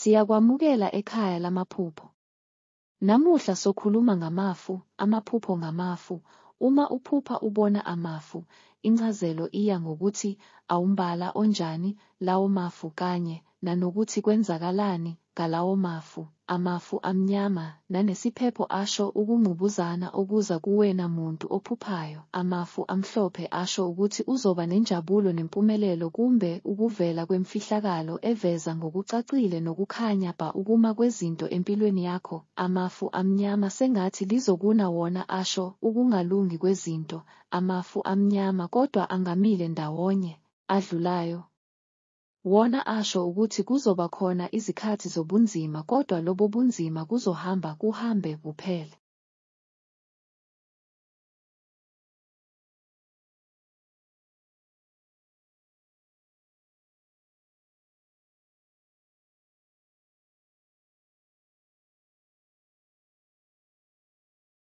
Siyakwamukela ekhaya lamaphupho. Namuhla sokhuluma ngamafu, amaphupho ngamafu. Uma uphupha ubona amafu, incazelo iya ngokuthi awumbala onjani lawo mafu kanye nanokuthi kwenzakalani ngalawo mafu. Amafu amnyama nanesiphepho asho ukungqubuzana okuza kuwena muntu ophuphayo. Amafu amhlophe asho ukuthi uzoba nenjabulo nempumelelo kumbe ukuvela kwemfihlakalo eveza ngokucacile nokukhanya bha ukuma kwezinto empilweni yakho. Amafu amnyama sengathi lizokuna wona asho ukungalungi kwezinto. Amafu amnyama kodwa angamile ndawonye, adlulayo, wona asho ukuthi kuzoba khona izikhathi zobunzima kodwa lobo bunzima kuzohamba kuhambe buphele.